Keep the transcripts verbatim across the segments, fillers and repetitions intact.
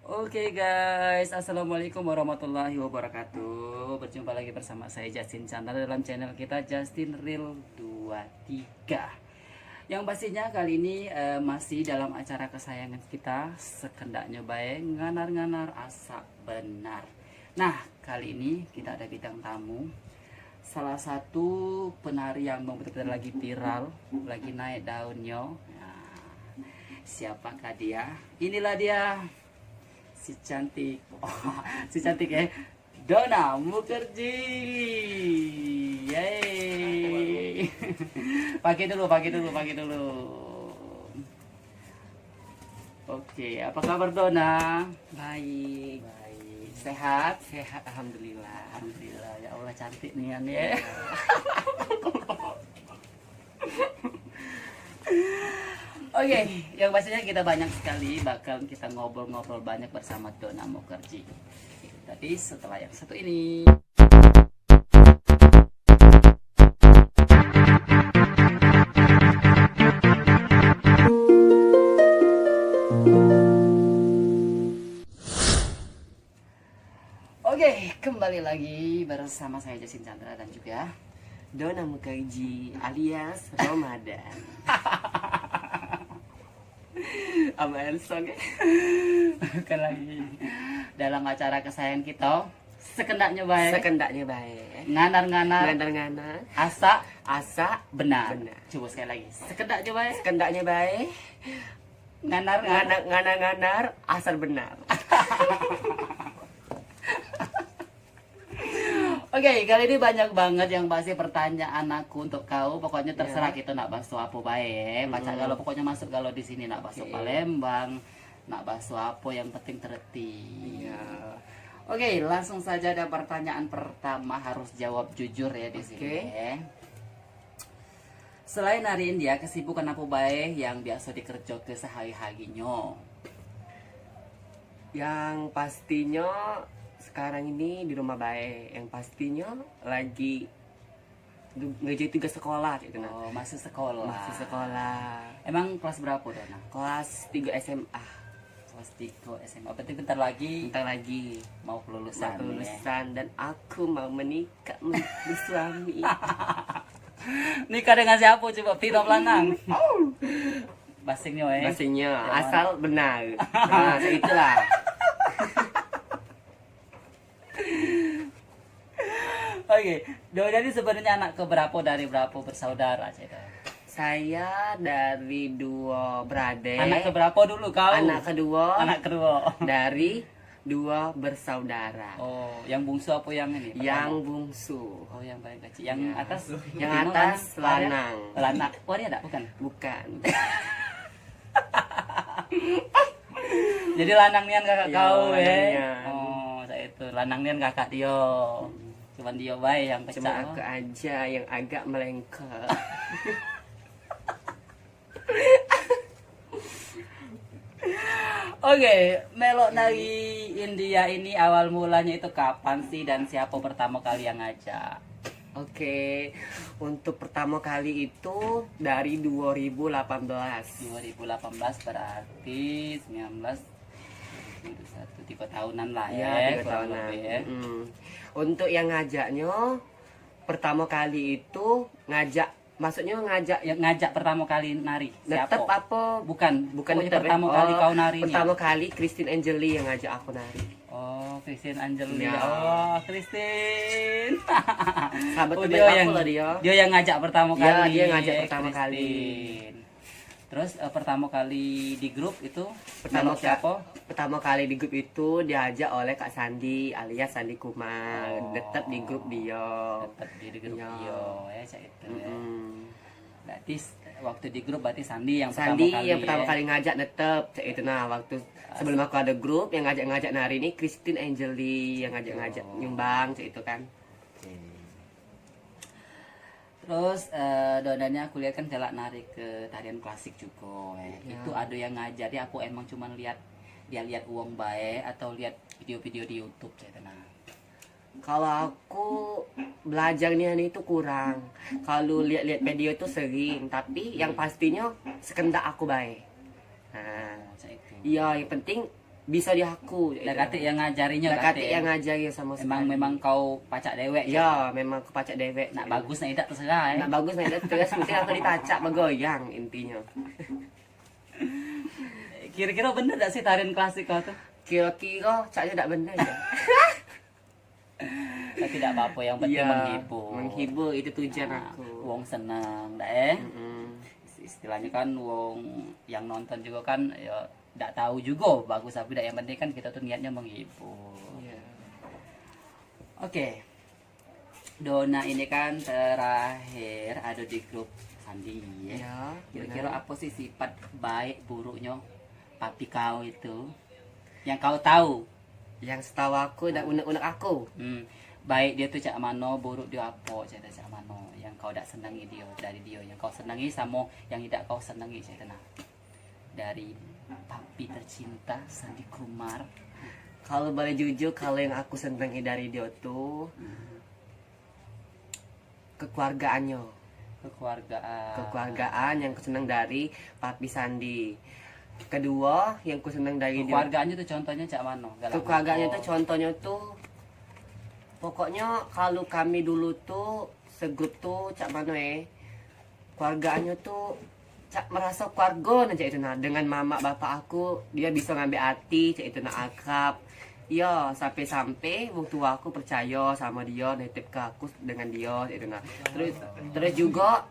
Oke guys, assalamualaikum warahmatullahi wabarakatuh. Berjumpa lagi bersama saya Justin Chandra dalam channel kita Justin Real dua tiga. Yang pastinya kali ini eh, masih dalam acara kesayangan kita, Sekendaknyo Bae, Nganar-nganar Asak Benar. Nah, kali ini kita ada bintang tamu, salah satu penari yang memang betul-betul lagi viral, lagi naik daunnya. Nah, siapakah dia? Inilah dia, si cantik. Si cantik, eh. Dona Mukerji. Yeay. Pakai dulu, pakai dulu, pakai dulu. Oke, apa kabar, Dona? Baik. Baik. Sehat? Sehat, alhamdulillah. Alhamdulillah. Ya Allah, cantik nian ya. Oke, yang pastinya kita banyak sekali bakal kita ngobrol-ngobrol banyak bersama Dona Mukerji. Tapi setelah yang satu ini. Oke, kembali lagi bersama saya, Justin Chandra, dan juga Dona Mukerji alias Ramadan. Sama Elsong ya. Bukan lagi. Dalam acara kesayangan kita, Sekendaknyo Bae. Sekendaknyo bae. Nganar-nganar. Nganar-nganar. Asak. Asak. Benar. Benar. Coba sekali lagi. Sekendaknyo bae. Sekendaknyo bae. Nganar-nganar. Nganar-nganar. Asal benar. Oke, kali ini banyak banget yang pasti pertanyaan aku untuk kau. Pokoknya terserah kita nak bahas apo bae. Pacak galo, pokoknya masuk galo di sini, nak bahas Palembang, nak bahas apo, yang penting tereti. Oke, langsung saja ada pertanyaan pertama, harus jawab jujur ya di sini. Oke. Selain nari India, kesibukan apo bae yang biaso dikerjoke sehari-harinyo? Yang pastinyo sekarang ini di rumah bae. Yang pastinyo lagi tu-, ngerjain tugas sekolah cak itu nah. Oh, masih sekolah. Masih sekolah. Emang kelas berapo, Dona? Kelas tiga S M A. Kelas tiga S M A. Berarti bentar lagi. Bentar lagi. Mau kelulusan. Mau kelulusan ya. Dan aku mau menikah, men-, bersuami. Nikah dengan siapa coba? Pino Pelanang? Basingnyo, eh. Basingnyo, asal benar. Nah, itulah. Oke, Dona ini sebenarnya anak keberapa dari berapa bersaudara, cak itu? Saya dari dua beradik. Anak keberapa dulu kau? Anak kedua. Anak kedua. Dari dua bersaudara. Oh, yang bungsu apa yang ini? Yang pertama? Bungsu. Oh, yang paling kecil. Yang atas? Yang atas lanang. Lanang. Oh, dia ada? Bukan? Bukan. Jadi lanang nian kakak kau, eh? Lanang nian. Oh, cak itu. Lanang nian kakak dia. Cuman dia bae yang pecah. Cuman aku aja yang agak melengkek. Oke, melok nari India ini awal mulanya itu kapan sih dan siapa pertama kali yang ngajak? Oke, untuk pertama kali itu dari dua ribu delapan belas. Dua ribu delapan belas berarti sembilan belas, dua puluh satu, tiga tahunan lah ya, tiga tahunan. Ya, kurang lebih ya. Untuk yang ngajaknyo, pertama kali itu ngajak, maksudnyo ngajak. Ya, ngajak pertama kali nari siapa? Netep apa? Bukan, bukan pokoknya netep, pertama kali kau nari ni. Pertama kali Christine Angeli yang ngajak aku nari. Oh, Christine Angeli. Ya. Oh, Christine. Sahabat terbaik aku lah dia. Dia yang ngajak pertama kali. Ya, dia ngajak pertama kali. Terus eh, pertama kali di grup itu pertama siapa? Pertama kali di grup itu diajak oleh Kak Sandi alias Sandi Kumar. Oh. Tetap di grup dia. Tetap di grup dia ya, cak itu ya. Berarti waktu di grup berarti Sandi yang pertama kali. Sandi yang pertama kali ngajak tetap cak itu nah, waktu sebelum aku ada grup yang ngajak-ngajak nari ni Christine Angeli yang ngajak-ngajak nyumbang cak itu kan. Oke. Terus eh, Dona ni aku lihat kan galak nari ke tarian klasik juga. Eh. Ya. Itu ada yang ngajari apa emang cuman lihat dia lihat uang bae atau lihat video-video di YouTube cak itu nah? Kalau aku belajar nian itu kurang. Kalau lihat-lihat video itu sering, tapi yang pastinyo sekendak aku bae. Nah, cak itu. Iya, yang penting Bisa di aku. Dak katik yang ngajarinyo, dak katik yang ngajari samo sekali. Memang kau pacak dewek. Ya, memang aku pacak dewek. Nak bagus, nak idak, terserah, eh. Nak bagus, nak idak, terserah, penting aku dipacak begoyang intinyo. Kiro-kiro bener dak sih tarian klasik kau tu? Kiro-kiro caknyo dak bener ya. Tapi dak apo-apo, yang penting menghibur. Menghibur itu tujuan aku. Wong seneng dak, eh? Istilahnyo kan wong yang nonton jugo kan ya dak tau jugo bagus apo dak, yang penting kan kito tu niatnyo menghibur. Oke. Dona ini kan terakhir ado di grup Sandi, ya. Ya, kiro-kiro apo sih sifat baik buruknyo papi kau itu yang kau tau? Yang setau aku dan unek-unek aku. Hmm. Baik dio tu cak mano, buruk dio apo, cerito cak mano yang kau dak senengi dio dari dio, yang kau senengi samo yang idak kau senengi, cerito nah. Dari papi tercinta Sandi Kumar. Kalau boleh jujur, kalau yang aku senengi dari dio tu, kekeluargaannyo. Kekeluargaan. Kekeluargaan yang ku seneng dari Papi Sandi. Keduo, yang ku seneng dari dio. Kekeluargaannyo tu contohnyo cak mano? Galak kekeluargaannyo ngapo? Tu contohnyo tu, pokoknyo kalu kami dulu tu segrup tu cak mano, eh? Keluargaannyo tu cak meraso keluargo nian cak itu nah. Dengan mamak bapak aku, dio biso ngambek ati cak itu nah, akrab. Iyo, sampe-sampe wong tuo aku percayo samo dio, nitip ke aku dengan dio cak itu nah. Terus, terus jugo,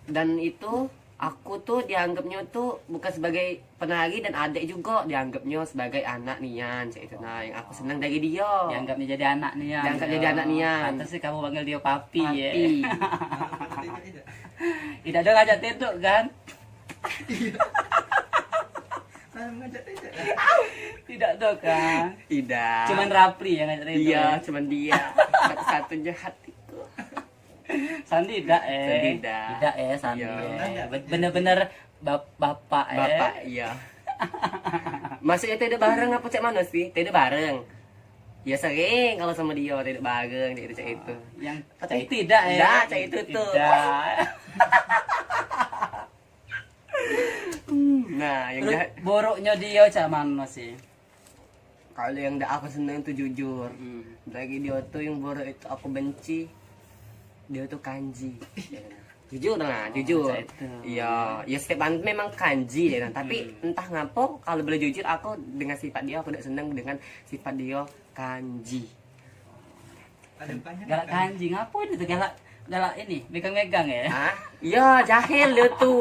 dan itu aku tu dianggapnyo tu bukan sebagai penari dan adek jugo, dianggapnyo sebagai anak nian cak itu nah, yang aku seneng dari dio. Dianggapnyo jadi anak nian. Dianggap jadi anak nian. Pantes sih kamu panggil dio papi, ya. Papi. Idak ado ngajak tedok kan? Nah, ngajak tedok. Idak ado kan? Idak. Cuman Rapli yang ngajak tedok. Iyo, ya? Cuman dio. Satu-satunya hatiku. Sandi idak, eh. Sandi idak. Idak, eh, Sandi. Iyo. Eh. Be-, bener-bener bap-, bapak, eh. Bapak, iyo. Maksudnyo tedok bareng apo cak mano sih? Tedok bareng. Ya sering kalu samo dio tedok bareng, cak itu, cak itu. Yang cak itu idak, eh. Idak, cak itu tu. Idak. Nah, yang jahat. Buruknyo dio cak mano sih? Kalu yang dak aku seneng tu jujur. Hmm. Lagi dio tu yang buruk itu aku benci. Dio tu kanji. Jujur nah, jujur. Oh, cak itu. Iyo, ya setiap berantem memang kanji deh nah. Tapi entah ngapo, kalu boleh jujur, aku dengan sifat dio, aku dak seneng dengan sifat dio kanji. Galak kanji, ngapo ini tu galak, galak ini, megang-megang ya? Hah? Iyo, jahil dio tu.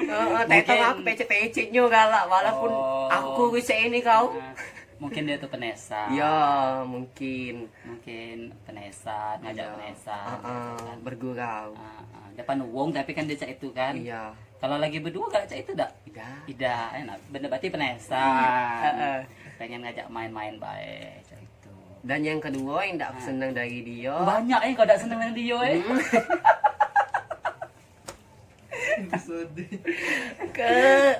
Heeh, tetong aku pecet-pecetnyo galak, walaupun aku cak ini kau. Nah, mungkin dio tu penesan. Iyo, mungkin. Mungkin penesan, ngajak penesan. Heeh, bergurau. Heeh, depan wong tapi kan dio cak itu kan. Iyo. Kalu lagi beduo galak cak itu dak? Idak. Idak, enak. Bener berarti penesan. Heeh. Pengen ngajak main-main bae, cak itu. Dan yang keduo yang dak aku seneng dari dio. Banyak, eh, kau dak seneng dari dio, eh. Hmm. Episode. Ke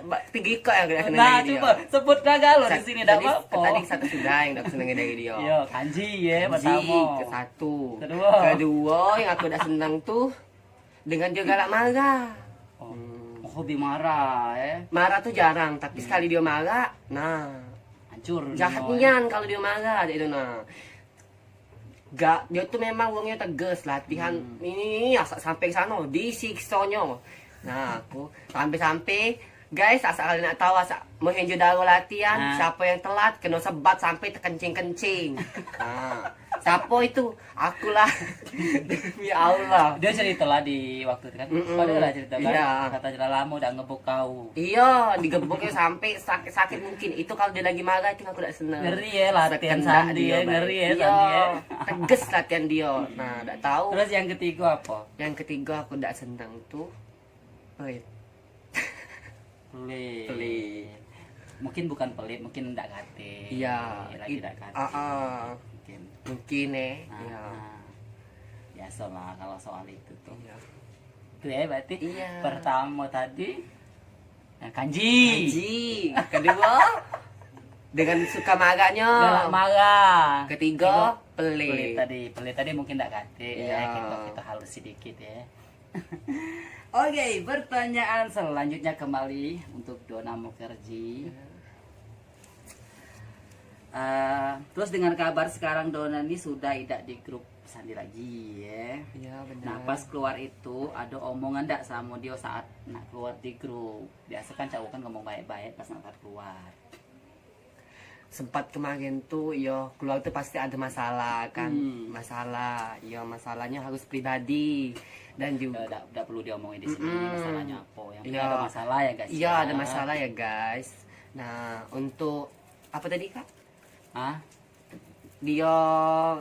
ba-, tigo ikok yang aku dak seneng dari dio. Nah, cubo sebut gagal lo di sini, dak apo-apo. Tadi satu sudah yang dak aku seneng dari dio. Iyo, kanji, ya, pertamo. Kanji, ke satu. Keduo. Keduo yang aku dak seneng tu dengan dio galak marah. Oh, hobi marah, eh. Marah tu jarang, tapi sekali dio marah, nah. Hancur. Jahat nian kalu dio marah, cak itu nah. Gak, dio tu memang wongnyo tegas, latihan ini, ini, ini, asak sampe ke sano, disiksonyo. Nah, aku sampe-sampe, guys, asak kalian nak tau, asak Mohenjo-daro latihan, siapo yang telat, keno sebat sampe tekencing-kencing. Nah, siapo itu? Akulah. Demi Allah. Dio cerito lah di waktu itu kan. Mm-mm. Pado lah cerito kan. Iyo. Kato cerito lamo dak ngebuk kau. Iyo, digebuknyo sampe sakit-sakit mungkin. Itu kalu dio lagi marah itu aku dak seneng. Ngeri ya latihan Sandi ya, ngeri ya Sandi ya. Iyo, tegas latihan dio. Nah, dak tau. Terus yang ketigo apo? Yang ketigo aku dak seneng tu pelit. Pelit. Pelit. Mungkin bukan pelit, mungkin dak katik. Iyo, lagi dak katik. Mungkin. Mungkin, eh. Iyo. Biaso lah kalu soal itu tuh. Iyo. Itu ya berarti pertamo tadi, eh, kanji. Kanji. Keduo, dengan suka marahnyo. Galak marah. Ketigo, pelit. Pelit tadi, pelit tadi mungkin dak katik ya, kito, kito halus sedikit ya. Oke, pertanyaan selanjutnya kembali untuk Dona Mukerji. Eh, terus dengan kabar sekarang Dona ni sudah idak di grup Sandi lagi, ya. Iya, benar. Nah, pas keluar itu ada omongan ndak sama dia saat nak keluar di grup? Biasa kan cowok kan ngomong baik-baik pas nak keluar. Sempat kemarin tuh, yo, keluar tuh pasti ada masalah kan. Hmm. Masalah, yo, masalahnya harus pribadi dan juga. Eh, ndak, ndak perlu diomongin di sini, mm-mm, masalahnya apa. Yang penting, iya, ada masalah ya, guys, iya, ya. Ada masalah ya, guys. Nah, untuk apa tadi, Kak? Hah? Dia.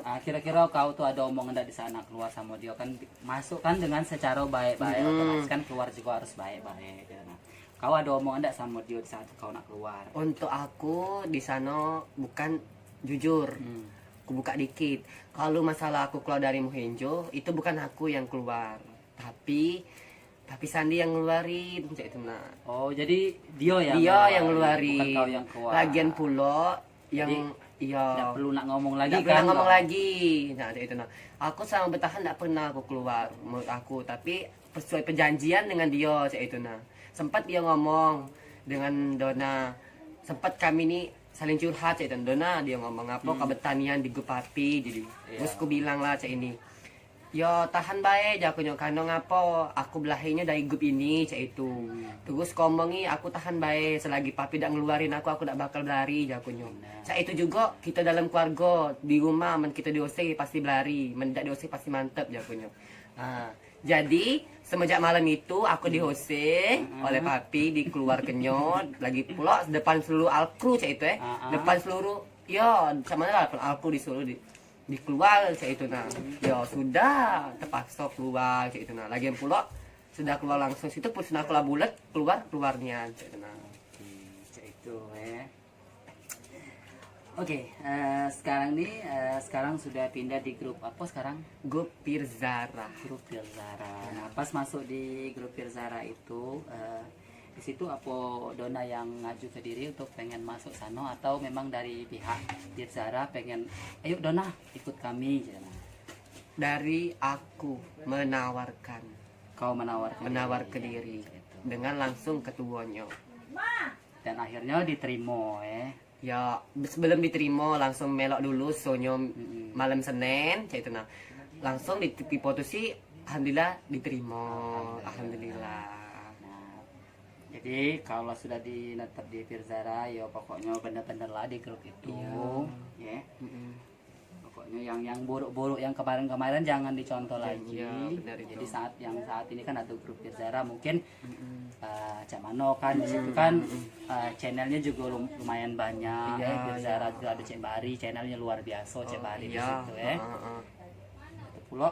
Ah, kira-kira kau tuh ada omongan ndak di sana keluar sama dia kan, masuk kan dengan secara baik-baik, mm-mm, otomatis kan keluar juga harus baik-baik, ya. Nah, kau ada omongan ndak sama dia di saat kau nak keluar? Untuk aku di sana bukan, jujur. Hmm. Aku buka dikit. Kalau masalah aku keluar dari Mohenjo, itu bukan aku yang keluar. Tapi, tapi Sandi yang ngeluarin, cak itu nah. Oh, jadi dia yang, dia yang ngeluarin, ngeluarin, bukan kau yang keluar. Lagian pulo yang, jadi, iya, ndak perlu nak ngomong lagi. Ndak perlu kan, nak ngomong lagi. Nah, cak itu nah. Aku selama bertahan ndak pernah aku keluar, menurut aku. Tapi sesuai perjanjian dengan dia, cak itu nah. Sempat dia ngomong dengan Dona. Sempat kami ni saling curhat, cak itu. Dona, dia ngomong apa, hmm, kau bertanian di grup api, jadi. Iya. Terus aku bilang lah cak ini. Yo, tahan bae, jakunyo, kano ngapo, aku belahinyo dari grup ini, cak itu. Hmm. Terus komongi, aku tahan bae, selagi papi dak ngeluarin aku, aku dak bakal belari, jakunyo. Benar. Cak itu jugo, kita dalam keluarga, di rumah, men kita diusir, pasti belari, men dak diusir, pasti mantep, jakunyo. Nah, jadi, semenjak malam itu, aku diusir, mm-mm, oleh papi, dikeluarkenyo, lagi pulo depan seluruh alkru, cak itu, eh. Ah, ah. Depan seluruh, yo, cak mano lah, depan alkru disuruh di dikeluar cak itu nah. Ya sudah, terpaksa keluar cak itu nah. Lagian pulo sudah keluar langsung situ pun sudah keluar bulat, keluar, keluar nian cak itu nah. Oke, cak itu, eh. Oke, eh, sekarang ni, eh, sekarang sudah pindah di grup apa sekarang? Grup Pirzara. Grup Pirzara. Nah, pas masuk di grup Pirzara itu, eh, di situ apo Dona yang ngajuke diri untuk pengen masuk sano atau memang dari pihak Pirzara pengen, "Ayo Dona, ikut kami," gitu? Dari aku menawarkan. Kau menawarkan diri. Menawarkan diri. Gitu. Dengan langsung ketuonyo. Dan akhirnya diterima, eh. Ya, sebelum diterima langsung melok dulu sonyo, mm-mm, malam Senin, cak itu nah. Langsung di, diputusi, alhamdulillah diterima. Alhamdulillah. Alhamdulillah. Nah, jadi kalau sudah di, netep di Pirzara, yo pokoknya bener-bener lah di grup itu. Iya. Ya. Mm-mm. Pokoknya yang, yang buruk-buruk yang kemarin-kemarin jangan dicontoh lagi. Iya, benar itu. Jadi saat yang saat ini kan ada grup Pirzara, mungkin, mm-mm, eh, cak mano kan di situ kan, mm-mm, eh, channelnya juga lum-, lumayan banyak. Iya, eh, Pirzara, iya, juga ada Cek Bari, channelnya luar biasa Cek Bari di situ, eh. Oh, iya. Heeh, heeh. Itu pulo.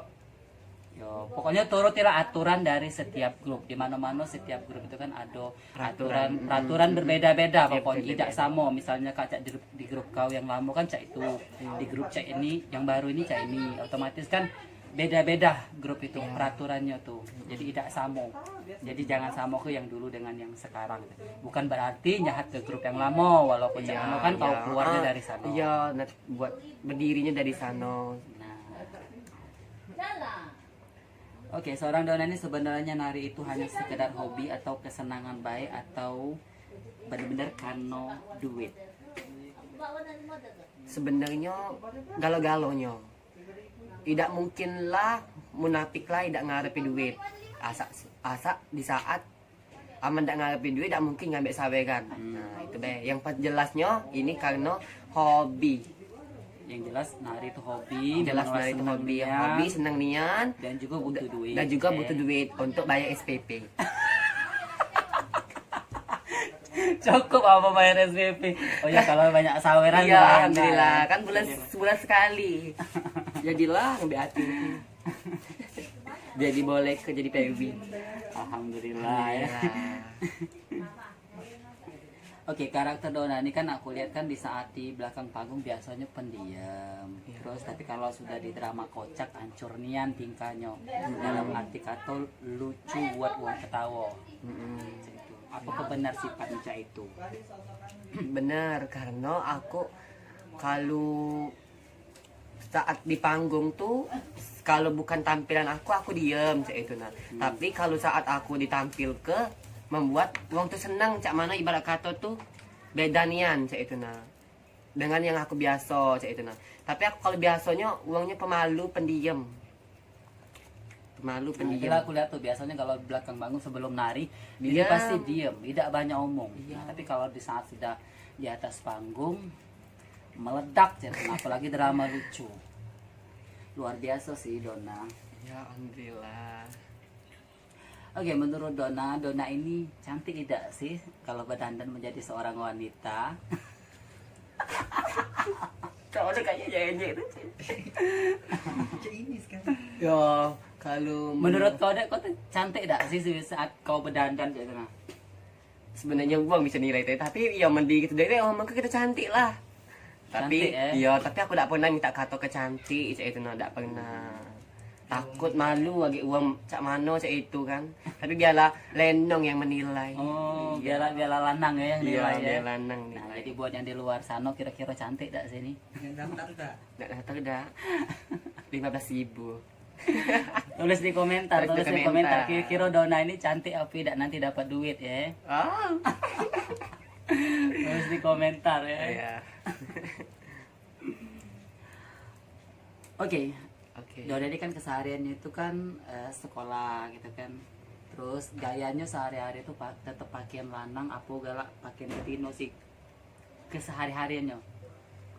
Yo, pokoknya turutilah aturan dari setiap grup. Di mano-mano setiap grup itu kan ada peraturan, aturan, mm, peraturan, mm, berbeda-beda, iya, pokoknya tidak sama. Misalnya kak cak di, di grup kau yang lama kan cak itu, iya, di grup cak ini, yang baru ini cak ini. Otomatis kan beda-beda grup itu, iya, peraturannya tuh. Jadi tidak sama. Jadi jangan sama ke yang dulu dengan yang sekarang. Bukan berarti nyahat ke grup yang lama, walaupun cak, iya, mana kan kau, iya, keluarnya, ah, dari sana. Iya, nah, buat berdirinya dari sana. Nah. Oke, seorang Dona ini sebenarnya nari itu hanya sekedar hobi atau kesenangan bae atau bener-bener karena duit? Sebenarnya galo-galonyo. Idak mungkin lah, munafik lah idak ngarepi duit. Asak, asak di saat amen dak ngarepi duit, dak mungkin ngambek saweran. Hmm. Nah, itu be. Yang pas jelasnyo, ini karena hobi. Yang jelas, nari itu hobi. Jelas, memang nari itu senang hobi. Nian. Hobi, senang nian. Dan juga butuh duit. Dan juga butuh duit untuk bayar S P P. Cukup apa bayar S P P? Oh ya, kalau banyak saweran. Iya, alhamdulillah. Kan bulan, iya, sebulan sekali. Jadilah, ngambek hati. Jadi boleh ke jadi P W. Alhamdulillah, ya. Alhamdulillah. Oke, karakter Dona ini kan aku lihat kan di saat di belakang panggung biasanya pendiam. Iya. Terus tapi kalau sudah di drama kocak, hancur nian tingkahnya. Mm-mm. Dalam arti kata lucu buat wong ketawa. Mm-mm. Macam itu. Apakah benar sifatnya cak itu? Benar, karena aku kalau saat di panggung tuh, kalau bukan tampilan aku, aku diem cak itu nah. Hmm. Tapi kalau saat aku ditampilke, membuat wong tuh seneng, cak mano ibarat kato tuh beda nian cak itu nah. dengan yang aku biaso, cak itu nah. Tapi aku kalau biasonyo wongnyo pemalu, pendiam. Pemalu, nah, pendiam. Itulah aku lihat tuh, biasanya kalau belakang panggung sebelum nari, dia pasti diem, tidak banyak omong. Iya. Nah, tapi kalau di saat sudah di atas panggung, meledak, jadi apalagi drama lucu. Luar biasa sih, Dona. Ya, alhamdulillah. Oke, menurut Dona, Dona ini cantik tidak sih kalau berdandan menjadi seorang wanita? Kau ada kayaknya jengek tu. Cak ini sekarang. Ya, kalau menurut kau, Dek, kau tuh cantik dak sih saat kau berdandan kayak gitu, nah? Sebenarnya wong bisa nilai teh, tapi ya mending gitu deh, oh, maka kita cantik lah. Tapi cantik, eh? Iya, tapi aku dak pernah minta kato ke cantik, cak itu nah, dak pernah. Takut malu lagi uang cak mano cak itu kan. Tapi biarlah lenong yang menilai. Oh, iya. Biarlah, biarlah lanang ya yang nilai ya. Biar lanang nilai. Nah, jadi buat yang di luar sana kira-kira cantik dak sini? Yang daftar dak? Dak daftar dak. Lima belas ribu. Tulis di komentar, tulis di komentar. Kira-kira Dona ini cantik apa dak, nanti dapat duit ya. Ah. Tulis di komentar ya. Iya. Oke. Oke. Dona ini kan kesehariannya itu kan eh, sekolah gitu kan. Terus gayanya sehari-hari itu pa tetap pakaian lanang apa galak pakaian betino sih? Kesehari-hariannya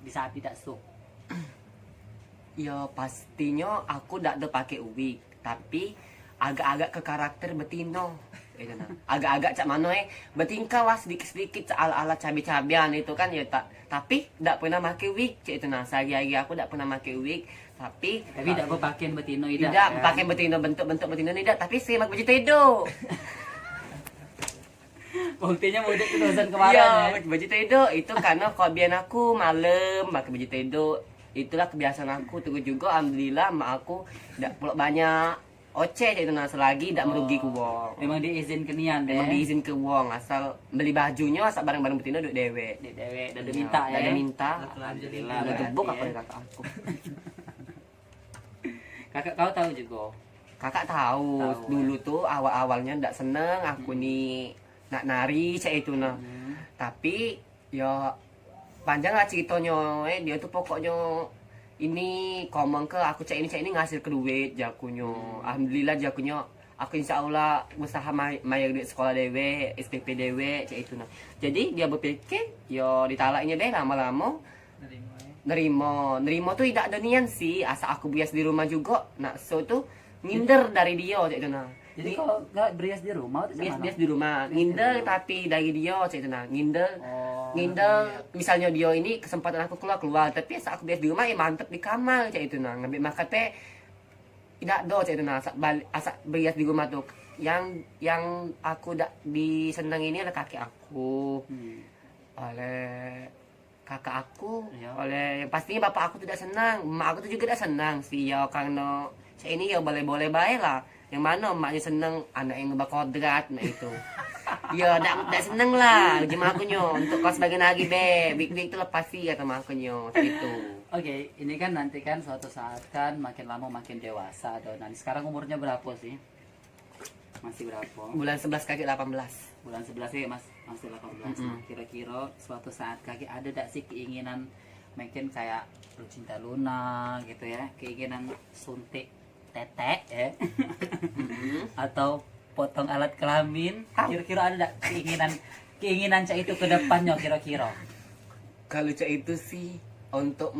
di saat tidak show? Ya, pastinyo aku dak do pake wig, tapi agak-agak ke karakter betino. Itu nah. Agak-agak cak mano eh, bertingkah lah sedikit-sedikit cak ala-ala cabe-cabean itu kan ya, ta tapi dak pernah make wig cak itu nah. Sehari-hari aku dak pernah make wig, tapi tapi dak bepakaian betino idak, tidak kan? Bepakaian betino, bentuk-bentuk betino ni dak, tapi sih make baju tedok. Buktinya mudik tu dosen kemarin. Iya, ya? Baju tedok itu karena kok biar aku malam pakai baju tedok. Itulah kebiasaan aku tu juga, alhamdulillah mak aku dak pulak banyak oceh cak itu nah, selagi dak merugi ke wong. Memang diizin ke nian deh. Memang diizin ke wong, asal beli bajunyo, asal barang-barang betino duk dewek. Duk dewek, dak ada minta ya. Dak ada minta. Alhamdulillah. Dak gebuk apa kata aku. Kakak kau tahu juga? Kakak tahu. Tahu, dulu tuh awal-awalnya ndak seneng aku ni nak nari cak itu nah. Tapi ya panjang lah ceritonyo eh, dia tuh pokoknyo ini komong ke aku cak ini cak ini ngasil ke duit jakunyo. Alhamdulillah jakunyo aku insya Allah usaha may mayar duit sekolah dewek, S P P dewek cak itu nah. Jadi dia berpikir yo ditalaknya deh lama-lama. Nerimo, nerimo tu idak do nian sih, asak aku bias di rumah jugo. Nak so tu nginder dari dio cak itu nah. Jadi kau gak berias di rumah tu? Bias, bias di rumah, nginder tapi dari dio cak itu nah. Nginder, nginder. Misalnya dio ini kesempatan aku keluar keluar, tapi asak aku bias di rumah ya mantep di kamar cak itu nah. Ngambil makan pe idak do cak itu nah. Asak balik, asak berias di rumah tu yang yang aku dak diseneng ini oleh kakek aku. Oleh kakak aku, oleh yang pastinya bapak aku tu dak senang, emak aku tu juga dak senang sih ya, karena cak ini ya boleh-boleh bae lah. Yang mano emaknyo seneng anak yang bekodrat, nah itu. Ya dak dak seneng lah, uji mak aku nyo, untuk kau sebagai nari be, wig-wig tu lepas sih kata mak aku nyo, cak itu. Oke, ini kan nanti kan suatu saat kan makin lama makin dewasa tuh. Nah, sekarang umurnya berapa sih? Masih berapa? Bulan sebelas kaki delapan belas. Bulan sebelas ya, Mas, masih delapan belas. Nah, kira-kira suatu saat kaki ada dak sih keinginan mungkin kayak Lucinta Luna gitu ya, keinginan suntik tetek ya, atau potong alat kelamin? Kira-kira ada dak keinginan keinginan cak itu ke depannya kira-kira? Kalau cak itu sih untuk